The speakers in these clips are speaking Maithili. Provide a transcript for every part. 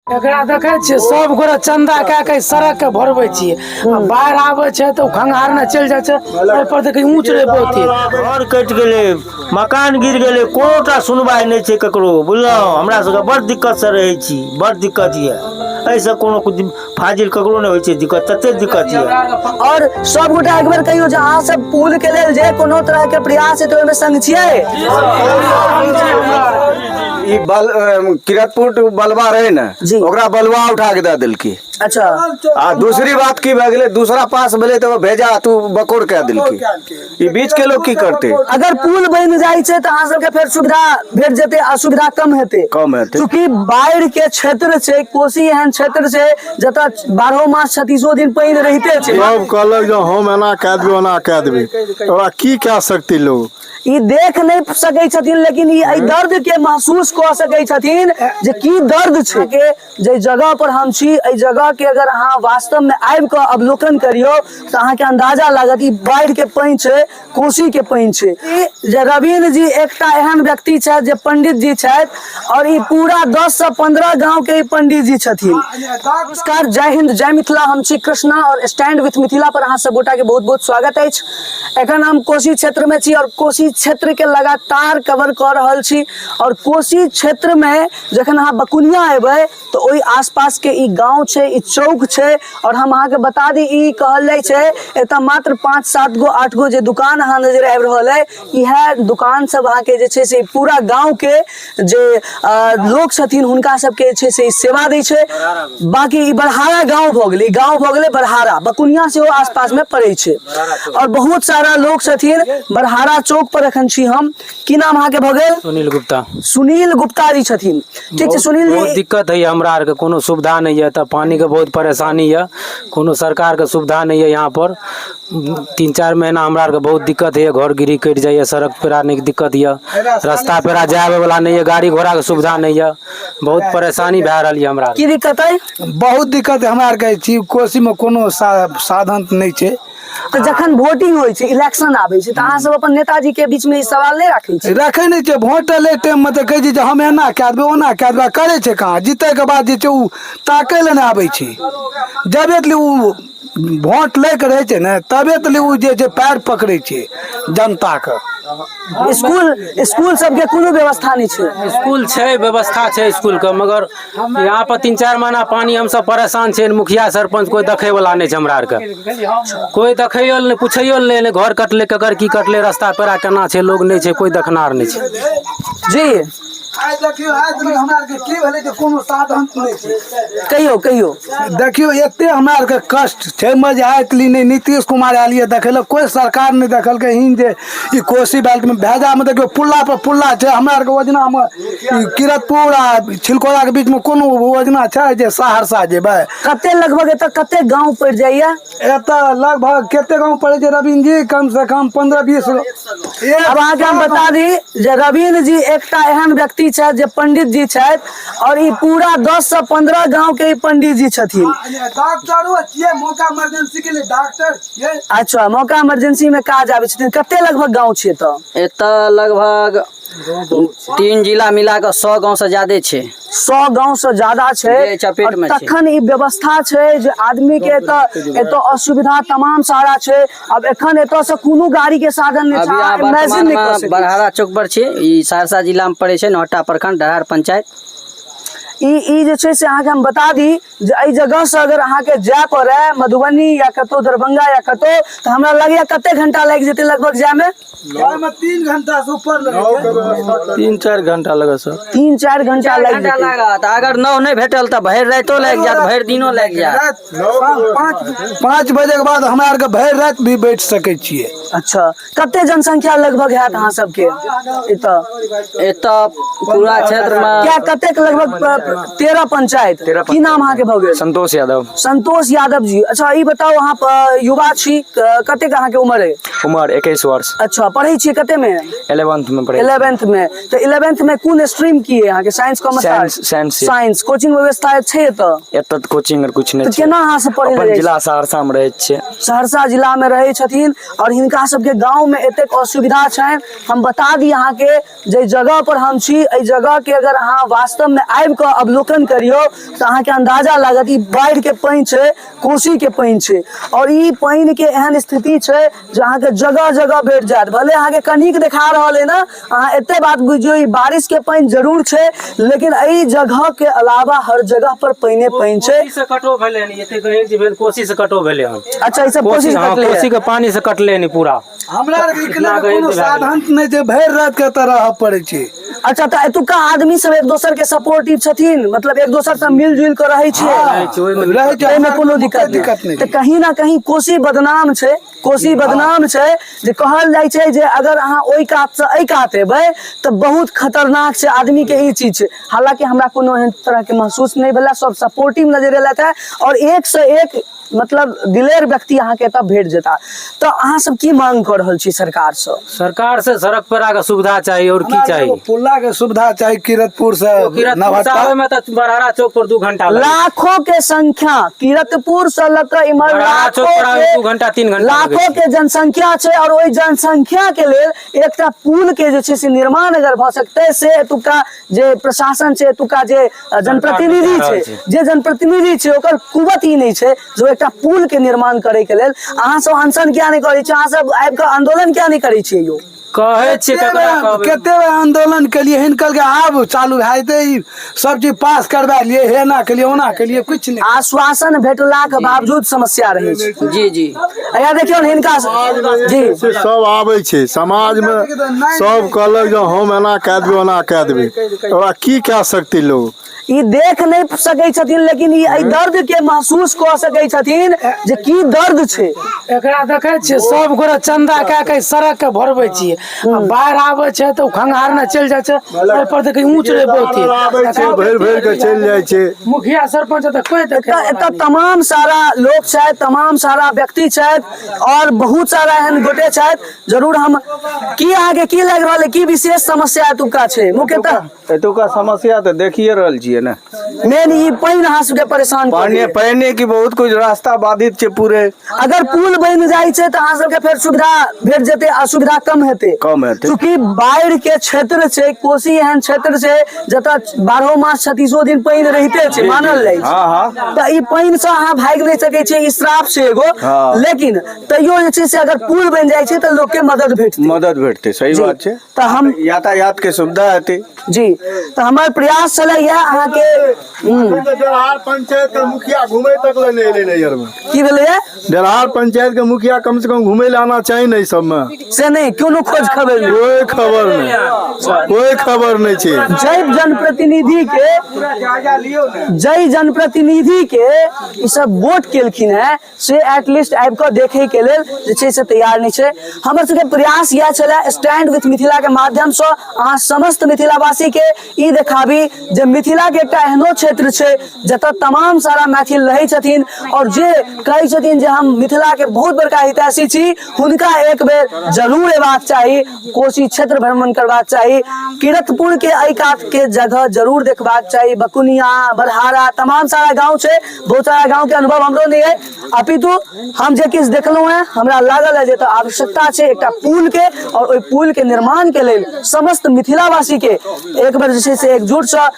एकरा देखै छियै सब गोरा चंदा कए के सड़क के भरबै छियै आ बाढ़ि आबै छै तऽ ओ खंगारने चलि जाइ छै। एहि पर देखै ऊँच रहै बहुते। घर कटि गेलै, मकान गिर गेलै, कोनोटा सुनवाइ नहि छै ककरो, बुझलहुँ? हमरा सबके बड़ दिक्कतसँ रहै छी, बड़ दिक्कत यऽ। एहिसँ कोनो फाजिल ककरो नहि होइ छै दिक्कत, तते दिक्कत यऽ। और सब गोटा एक बेर कहियो जे अहाँ सब पुल के लेल जे कोनो तरह के प्रयास हेतै ओहिमे संग छियै? ई बल किरतपुर टू बलबा रहे ने, जी। ओकरा बलुआ उठा के दऽ देलकी। अच्छा। आ दूसरी बात की भए गेलै, दूसरा पास भेलै तऽ भेजा तू बकोर कए देलकी। ई बीच के लोग की करते? अगर पुल बनि जाइ छै तऽ अहाँ सबके फेर सुविधा भेट जेतै, असुविधा कम हेतै। कम हेतै। चूँकि बाढ़ि के क्षेत्र छै, कोसी एहन क्षेत्र छै जतऽ 12 मास 36 दिन पानि रहिते छै। सब कहलक जे हम एना कए देबै, ओना कए देबै, ओकरा की कए सकतै लोग? ई देख नहि सकै छथिन, लेकिन ई एहि दर्द के महसूस कऽ सकै छथिन जे की दर्द छै। के जे जगह पर हम छी, एहि जगह के अगर अहाँ वास्तव में आबि कऽ अवलोकन करियौ तऽ अहाँके अंदाजा लागत ई बाढ़ि के पानि छै, कोसी के पानि छै। ई जे रविन्द्र जी एकटा एहन व्यक्ति छथि जे पंडित जी छथि और ई पूरा 10 से 15 गांव के ई पंडित जी छथिन। नमस्कार, जय हिंद, जय मिथिला। हम छी कृष्णा और स्टैंड विथ मिथिला पर अहाँ सब गोटा के बहुत बहुत स्वागत अछि। एखन हम कोसी क्षेत्र में छी और कोसी क्षेत्र के लगातार कवर कऽ रहल छी। और कोसी क्षेत्र में जखन अहाँ बकुनिया एबै तऽ ओहि आसपास के ई गांव छै, ई चौक छै। और हम अहाँके बता दी, ई कहल जाइ छै एतऽ मात्र 5-7 गो 8 गो जे दुकान अहाँ नजर आबि रहल है, इएह दुकान सब अहाँके जे छै से पूरा गांव के जे लोक छथिन हुनका सबके जे छै से ई सेवा दै छै। बाकी ई बरहारा गांव भऽ गेलै, ई गांव भऽ गेलै बरहारा, बकुनिया सेहो आसपास में पड़ै छै और बहुत सारा लोक छथिन। बरहारा चौक पर एखन छी हम। की नाम अहाँके भऽ गेल? सुनील गुप्ता। सुनील गुप्ता जी छथिन। ठीक छै सुनील जी। बहुत दिक्कत है हमरा आरके, कोनो सुविधा नहि यऽ, तऽ पानिके बहुत परेशानी यऽ, कोनो सरकारके सुविधा नहि यऽ यहाँ पर। 3-4 महीना हमरा आरके बहुत दिक्कत होइए, घर गिरी कटि जाइए, सड़क पेड़ा नहि दिक्कत यऽ, रास्ता पेड़ा जाय आबै वला नहि यऽ, गाड़ी घोड़ाके सुविधा नहि यऽ, बहुत परेशानी भए रहल यऽ हमरा आरके। की दिक्कत अइ? बहुत दिक्कत हमरा आरके छी, कोसीमे कोनो साधन नहि छै। तऽ जखन वोटिंग होइ छै, इलेक्शन आबै छै, तऽ अहाँ सब अपन नेताजी के बीच में ई सवाल नहि राखै छी? रखै नहि छै। वोट लै टाइम में तऽ कहै छै जे हम एना कए देबै, ओना कए देबै, करै छै कहाँ? जीतै के बाद जे छै ओ ताकै लए नहि आबै छै। जबे तक ओ वोट लै के रहै छै ने, तबे तक ओ जे छै पैर पकड़ै छै जनता के। स्कूल सबके कोनो व्यवस्था नहि छै? स्कूल छै, व्यवस्था छै स्कूल के, मगर यहाँ पर 3-4 महीना पानी हमसब परेशान छै। मुखिया सरपंच कोई देखे वाला नहि छै हमरा आरके, कोई देखैयो नहि, पूछैयो नहि, नहि घर कटलै ककर की कटलै, रास्ता पेड़ा केना छै, लोग नहि छै, कोई देखनार नहि छै। जी। आइ देखियौ, आइ देखियौ हमरा आरके की भेलै जे कोनो साधन नहि छै। कहियौ, कहियौ। देखियौ एते हमरा आरके कष्ट छै, मजे आइ नहि नीतीश कुमार आयल यऽ देखै लए, कोइ सरकार नहि देखलकै हिन जे ई कोसी बेल्टमे भेजामे देखियौ पुल्ला पर पुल्ला छै। हमरा आरके योजनामे ई किरतपुर आ छिलकोराके बीचमे कोनो योजना छै जे सहरसा जेबै? कते लगभग एतऽ कते गाँव पड़ि जाइए? एतऽ लगभग कते गाँव पड़ै छै रवीन्द्र जी? कम से कम 15-20। अब अहाँके हम बता दी जे रवीन्द्र जी एकटा एहन व्यक्ति छथि जे पंडित जी छथि और ई पूरा 10 से 15 गांव के ई पंडित जी छथिन। डॉक्टरो छियै, मौका इमरजेंसी के लिए डॉक्टर छियै। अच्छा, मौका इमरजेंसी में काज आबै छथिन। कते लगभग गांव छै एतऽ? एतऽ लगभग 3 जिला मिला कऽ 100 गांव से ज्यादे छै। 100 गांव से ज्यादा छै। जे चपेट में और छै। तखन ई व्यवस्था छै जे आदमी के एतऽ असुविधा तमाम सारा छै। अब एखन एतऽ से कोनो गाड़ी के साधन नहि छै, अभी अहाँ अहाँ इमेजिन वर्तमान नहि कऽ में सकै छी। बरहारा चौक पर छी, ई सहरसा जिला में पड़े छै, नौहट्टा प्रखंड, डरहार पंचायत। ई जे छै से अहाँके हम बता दी जे एहि जगह से अगर अहाँके जाय पड़े मधुबनी या कतौ दरभंगा या कतौ, तऽ हमरा लगैया कते घंटा लागि जेतै लगभग जाय में? जायमे 3 घंटा से ऊपर लगै छै। 3-4 घंटा लगत सर। 3-4 घंटा लागि घंटा जेतै। लागत, अगर नाव नहि भेटल तऽ भरि रातिो लागि जायत, भरि दिनो लागि जायत। 5 बजे के बाद हमरा आरके भरि राति भी बैठ सकै छियै। अच्छा, कते जनसंख्या लगभग हैत अहाँ सबके एतऽ? एतऽ पूरा क्षेत्र में क्या कतेक लगभग 13 पंचायत। की नाम अहाँके भऽ गेल? संतोष यादव। संतोष यादव जी। अच्छा, ई बताउ अहाँ युवा छी, कतेक अहाँके उम्र है? उम्र 21 वर्ष। अच्छा, पढ़ै छियै कते में? 11th में पढ़ै। 11th में। तऽ 11th में कोन स्ट्रीम की है अहाँके? Science, commerce? Science, science. Science. Coaching व्यवस्था छै एतऽ? एतऽ तऽ कोचिंग आर कुछ नहि तऽ छै। केना अहाँ सब पढ़ै अपन लए जाइ? जिला सहरसा मे रहै छियै। सहरसा जिला में रहै छथिन और हिनका सबके गाँव में एतेक असुविधा छनि। हम बता दी अहाँके, जे जगह पर हम छी एहि जगह के अगर अहाँ वास्तव में आबि कऽ अवलोकन करियौ तऽ अहाँके अंदाजा लागत, ई बाढ़ि के पानि छै, कोसी के पानि छै और ई पानि के एहन स्थिति छै जे अहाँके जगह जगह भेट जायत। भले अहाँके कनिक देखा रहल है ने, अहाँ एते बात बुझियौ, ई बारिश के पानि जरूर छै, लेकिन एहि जगह के अलावा हर जगह पर पानिए पानि छै। कोसी से कटो भेलै हन, एते गहीर जे भेल कोसी से कटो भेलै हन। अच्छा, ई सब कोसी कोसी से हँ कटलै कोसी है। के पानी से कटलै हन ई पूरा। हमरा आरके इतना निकलैके गहीर कोनो जे भए गेलै। साधन नहि छै, भरि राति के एतऽ रहऽ पड़ै छै। अच्छा, तऽ एतुका आदमी सब एक दोसर के सपोर्टिव छथिन, मतलब एक दोसर से मिल जुल के रहै छियै? रहै छै, ओहिमे रहै छै। एहिमे कोनो दिक्कत दिक्कत नहि? नहि। तऽ कहीं ना कहीं कोसी बदनाम छै, कोसी बदनाम छै जे कहल जाइ छै जे अगर अहाँ ओहि कात से एहि कात एबै तऽ बहुत खतरनाक छै आदमी के, ई चीज छै। हालांकि हमरा कोनो एहन तरह के महसूस नहि भेला, सब सपोर्टिव नजर एलथि है और एक से एक मतलब दिलेर व्यक्ति अहाँके एतऽ भेट जेता। तऽ अहाँ सब की मांग कऽ रहल छी सरकार सँ? सरकार से सड़क पर आके सुविधा चाही और की हमरा चाही? एगो पुल्ला के सुविधा चाही किरतपुर से किरतपुर से नवहट्टा। आबै में तऽ बरहरा चौक पर 2 घंटा लगै छै। लाखों के संख्या किरतपुर से लऽ कऽ इम्हर बरहरा चौक लाखों पर आबै के 2 घंटा 3 घंटा लगै लाखों छै। के जनसंख्या छै और ओहि जनसंख्या के लेल एकटा पुल के जे छै से निर्माण अगर भऽ सकतै, से एतुका जे प्रशासन छै, एतुका जे जनप्रतिनिधि रहल छै, छै। जे जनप्रतिनिधि छै ओकर कुवत ई नहि छै जे ओ एकटा पुल के निर्माण करे के लेल। अहाँ सब अनशन किया नहि करै छी? अहाँ सब आबि कऽ आंदोलन किया नहि करै छियै यौ? कहै छियै कते ककरा बेर कहबै? कते बेर आंदोलन केलिए, हिनकर के आब चालू भए जेतै, ई सब चीज पास करवा लिए, हे एना केलिए, ओना केलिए, कुछ नहि। आश्वासन भेटलाक बावजूद समस्या रहै छै। जी जी। अया देखियौ ने हिनका जी से सब आबै छै समाजमे, सब कहलक जे हम एना कए देबै, ओना कए देबै। ओकरा की कए सकतै लोग? ई देख नहि सकै छथिन, लेकिन ई एहि दर्द के महसूस कऽ सकै छथिन जे की दर्द छै। एकरा देखै छियै, सब गोरे चंदा कए के सड़क के भरबै छियै आ बाढ़ि आबै छै तऽ ओ खंघारने चलि जाइ छै। ओहि पर देखै ऊँच रहै बहुते। आबै छै, भरि भरि के चलि जाइ छै। मुखिया सरपंच तऽ कोइ देखै एतऽ एतऽ तमाम सारा लोक छथि, तमाम सारा व्यक्ति छथि और बहुत सारा एहन गोटे छथि। जरूर हम की अहाँके की लागि रहल है, की विशेष समस्या एतुका छै मुख्यतः? एतुका समस्या तऽ देखिए रहल छियै ने। मेन ई पानि अहाँ सबके परेशान कऽ पानि दैये। पानि की बहुत कुछ, रास्ता बाधित छै पूरे। अगर पुल बनि जाइ छै तऽ अहाँ सबके फेर सुविधा भेट जेतै, असुविधा कम हेतै। कम हेतै। चूँकि बाढ़ि के क्षेत्र छै, कोसी एहन क्षेत्र छै जतऽ 12 मास 36 दिन पानि रहिते छै, मानल जाइ छै। हँ हँ तऽ ई पानि से अहाँ भागि नहि सकै छियै, ई श्राप छै एगो। हँ। लेकिन तैयो जे छै से अगर पुल बनि जाइ छै तऽ लोक के मदद भेटतै। मदद भेटतै, सही जी। बात छै। तऽ हम यातायात के सुविधा हेतै। जी, तऽ हमर प्रयास छलै इएह अहाँके। डेरहार पंचायत के मुखिया घूमे तक ले नहि एलै नैहर मे। की भेलैया? डेरहार पंचायत के मुखिया कम से कम घूमे ले आना चाही ने सब में। से नहि, कोनो खोज खबर नहि। कोई खबर नहीं, कोई खबर नहीं छै। जै जनप्रतिनिधि के, जै जनप्रतिनिधि के ई सब वोट केलखिन हैं से एटलीस्ट आबि कऽ देखैके लेल जे छै से तैयार नहि छै। हमर सबके प्रयास इएह छलै स्टैंड विथ मिथिलाके माध्यमसँ अहाँ समस्त मिथिलावासीके ई देखाबी जे मिथिलाके एकटा एहनो क्षेत्र छै जतऽ तमाम सारा मैथिल रहै छथिन और जे कहै छथिन जे हम मिथिलाके बहुत बड़का हितैषी छी, हुनका एक बेर जरूर अयबाक चाही, कोसी क्षेत्र भ्रमण करबाक चाही, किरतपुर के एहि कात के जगह जरूर देखबाक चाही। बकुनिया, बरहारा, तमाम सारा गाँव छै, बहुत सारा गाँव के अनुभव हमरो नहीं है, अपितु हम जे किछु देखलहुँ हैं हमरा लागल है जे एतऽ आवश्यकता छै एकटा पुल के और ओहि पुल के निर्माण के लेल समस्त मिथिलावासी के एक बेर जे छै से एकजुट सँ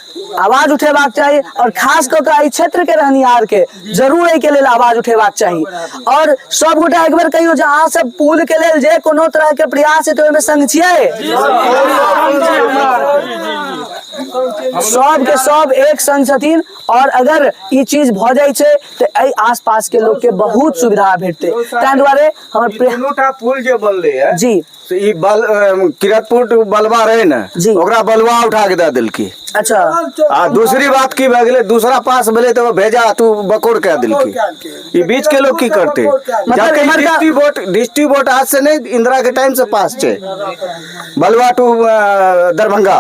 आवाज उठेबाक चाही और खास कऽ कऽ एहि क्षेत्र के रहनिहार के जरूर एहि के लेल आवाज उठेबाक चाही। और सब गोटा एक बेर कहियो जे अहाँ सब पुल के लेल जे कोनो तरह के प्रयास हेतै ओहिमे संग छियै? सब के सब एक संग छथिन और अगर ई चीज भऽ जाइ छै तऽ एहि आसपास के लोक के बहुत सुविधा भेटतै। ताहि दुआरे हमर ई दुनूटा पुल जे बनलै है जी से ई बल किरतपुर टू बलवा रहे ने, जी। ओकरा बलवा उठा के दऽ देलकै। अच्छा। आ दूसरी बात की भए गेलै, दूसरा पास भेलै तऽ भेजा तू बकोर कए देलकै। ई बीच के लोग की करते? मतलब जबकि इम्हरका- डिस्ट्रीब्यूट डिस्ट्रीब्यूट आज से नहीं, इंदिरा के टाइम से पास छै बलवा टू दरभंगा।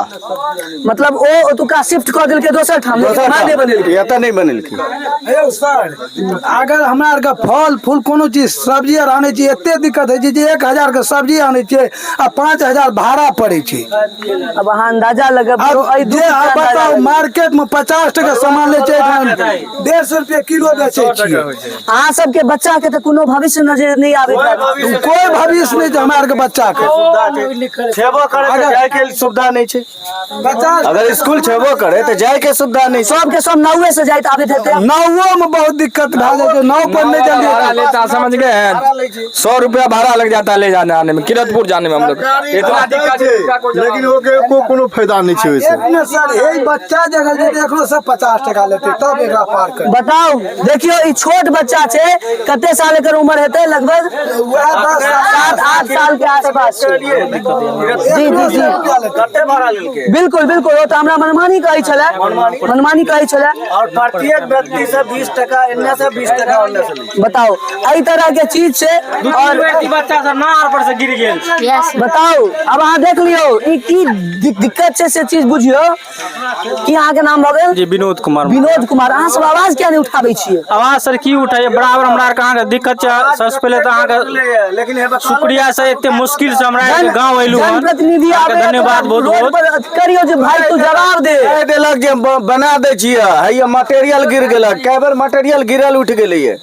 मतलब ओ ओतुका शिफ्ट कऽ देलकै दोसर ठाम लेकिन दोसर वहाँ नहि बनेलकै। एतऽ नहि बनेलकै। यौ सर, अगर हमरा आरके फल फूल कोनो चीज सब्जी आर आनै छियै, एते दिक्कत होइ छै जे 1000 के सब्जी आनै छियै आ 5000 भाड़ा पड़ै छै। अब अहाँ अंदाजा लगबियौ आब एहि दुख जे के आब अंदाजा बताउ, लगबियौ। मार्केट में 50 टका सामान लै छै, एहिठाम 150 रुपये किलो बेचै छियै। अहाँ सबके बच्चा के तऽ कोनो भविष्य नजर नहि आबैत हैत। कोई भविष्य नहि छै हमरा आरके बच्चा के। छेबो करे तऽ जायके सुविधा नहि छै। 50 अगर स्कूल छेबो करे तऽ जायके सुविधा नहि छै। सबके सब नावे से जाइत आबैत हेतै। नावो में बहुत दिक्कत भए जाइ छै, नाव पर नहि जल्दी भाड़ा लेता समझ गए हैं, 100 रुपया भाड़ा लग जाता है ले जाने आने में, किरतपुर जाने में हम लोग इतना दिक्कत है, कोई जवाब लेकिन ओके एको कोनो फायदा नहि छै ओहिसँ। एक ने सर, हे बच्चा जे अगर जेतै एखनो सब 50 टका लेतै तब एकरा पार कर। बताउ, देखियौ ई छोट बच्चा छै, कते साल एकर उम्र हेतै? लगभग वएह 10 7-8 साल के आसपास छै। जी जी जी, कते भाड़ा लेलकै? बिल्कुल बिल्कुल, ओ तऽ हमरा मनमानी कहै छलै, मनमानी कहै छलै। और प्रत्येक व्यक्ति से 20 टका एन्ने से, 20 टका ओन्ने से लै। बताउ, एहि तरह के चीज छै। और बच्चा सब नार पर से गिर गेल। बताउ, अब अहाँ देख लियौ ई की दिक्कत छै से चीज बुझियौ। की अहाँके नाम भऽ गेल? जी, विनोद कुमार। विनोद कुमार, अहाँ सब आवाज किया नहि उठाबै छियै? आवाज सर की उठाइए, बराबर हमरा आरके अहाँके दिक्कत छै। सबसँ पहिले तऽ अहाँके लेकिन हे शुक्रिया से एते मुश्किल से हमरा आरके गाँव एलू हन। जनप्रतिनिधि अहाँके आबे धन्यवाद बहुत रोड बहुत। पर अथी करियौ जे भाई तू जवाब दे। कहि देलक जे बना दै छियै, हैया मटेरियल गिर गेलक, कए बेर मटेरियल गिरल उठि गेलैये।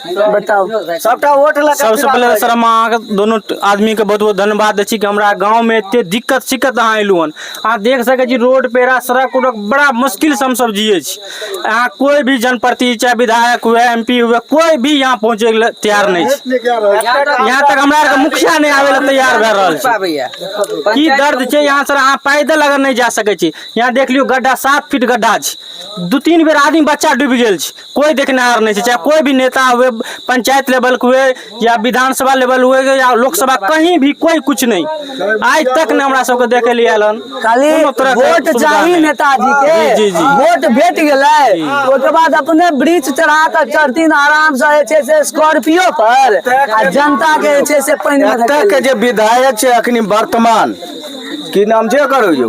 बताउ, सबटा वोट लऽ कऽ। सबसँ पहिले तऽ सर हम अहाँके दोनों आदमीके बहुत बहुत धन्यवाद दै छी कि हमरा गाँवमे एते दिक्कत सिक्कत अहाँ एलू हन। अहाँ देख सकै छी रोड पेड़ा सड़क उड़क बड़ा मुश्किलसँ हमसब जियै छी। अहाँ कोई भी जनप्रतिनिधि चाहे विधायक हुए, एमपी हुए, कोई भी यहाँ पहुँचै के तैयार नहि छै। यहाँ तक हमरा आरके मुखिया नहि आबै लए तैयार भए रहल छै। आबैया की दर्द छै यहाँ सर, अहाँ पैदल अगर नहि जा सकै छी। यहाँ देख लियौ गड्ढा, 7 फीट गड्ढा छै, 2-3 बेर आदमी बच्चा डूबि गेल छै, कोई देखनिहार नहि छै। चाहे कोई भी नेता हुए, पंचायत लेवल के हुए या विधानसभा लेवल हुए या लोकसभा, कहीं भी कोई कुछ नहीं, आज तक नहि हमरा सबके देखे लिए आयल हन। खाली कोनो तरहके वोट सुविधा चाही नहि। नेताजी के। जी, जी, जी। वोट भेट गेलै, ओकर बाद अपने वृक्ष चढ़ा कऽ चढ़थिन आराम से जे छै से स्कॉर्पियो पर, आ जनता के जे छै से पानि मे एतऽ के जे विधायक छै अखनी वर्तमान, की नाम छै ओकर? यौ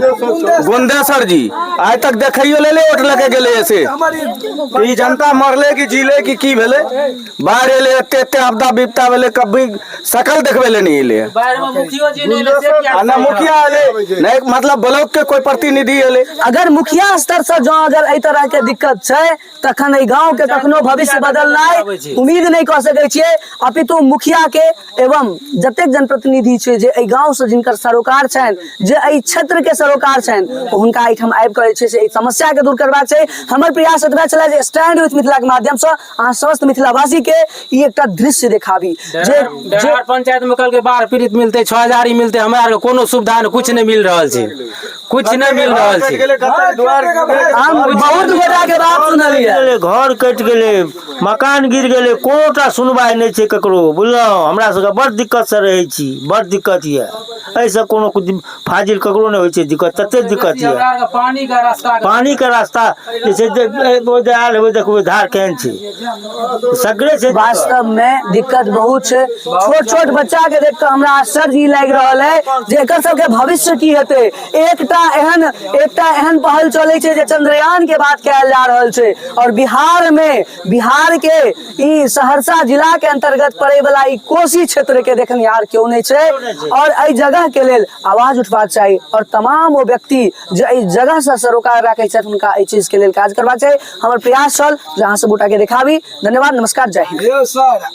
गुंदेश्वर जी, आइ तक देखैयो ले वोट लके गेलै से ई जनता मरले कि जीले कि की भेलै? बाढ़ि एलै, एते एते आपदा विपदा भेलै, कभी शकल देखबै ले नहि एलै। आ ना मुखिया एलै, नहि मतलब ब्लॉक के कोई प्रतिनिधि एलै। अगर मुखिया स्तर से जँ अगर एहि तरह के दिक्कत छै तखन एहि गांव के कखनो भविष्य बदलनाइ उम्मीद नहि कऽ सकै छियै, अपितु मुखिया के एवं जतेक जनप्रतिनिधि छै जे एहि गांव से जिनकर सरोकार छनि, जे एहि क्षेत्र के सरोकार छनि, हुनका एहिठाम आबि कऽ जे छै से एहि समस्या के दूर करबाक छै। हमर प्रयास एतबे छलै जे स्टैंड विथ मिथिला के माध्यम से अहाँ समस्त मिथिलावासी के ई एकटा दृश्य देखाबी जे जे पंचायत में कहलकै बाढ़ पीड़ित मिलते, 6000 ही मिलते, हमरा आरके कोनो सुविधा नहि, कुछ नहि मिल रहल छै, कुछ नहि मिल रहल छै। हम बहुत गोटा के बात सुनलियै। गेलै, घर कटि गेलै, मकान गिर गेलै, कोनोटा सुनवाइ नहि छै ककरो, बुझलहुँ? हमरा सबके बड़ दिक्कतसँ रहै छी, बड़ दिक्कत यऽ। एहिसँ कोनो फाजिल ककरो नहि होइ छै दिक्कत, तते दिक्कत यऽ। पानी के रास्ता, पानीके रास्ता जे छै, ओ जे आयल हेबै देखबै धार केहन छै, सगरे छै। वास्तव में दिक्कत बहुत छै। छोट छोट बच्चा के देख कऽ हमरा आश्चर्य ई लागि रहल है जे एकर सबके भविष्य की हेतै। एकटा एहन पहल चलै छै जे चंद्रयान के बात कयल जा रहल छै, और बिहार में, बिहार के ई सहरसा जिला के अंतर्गत पड़े वाला ई कोसी क्षेत्र के देखनिहार केओ नहि छै। और एहि जगह के लेल आवाज उठबाक चाही, और तमाम ओ व्यक्ति जे एहि जगह से सरोकार राखै छथि हुनका एहि चीज के लेल काज करबाक चाही। हमर प्रयास छल जे अहाँ सब गोटा के देखाबी। धन्यवाद, नमस्कार, जय हिंद। यौ सर।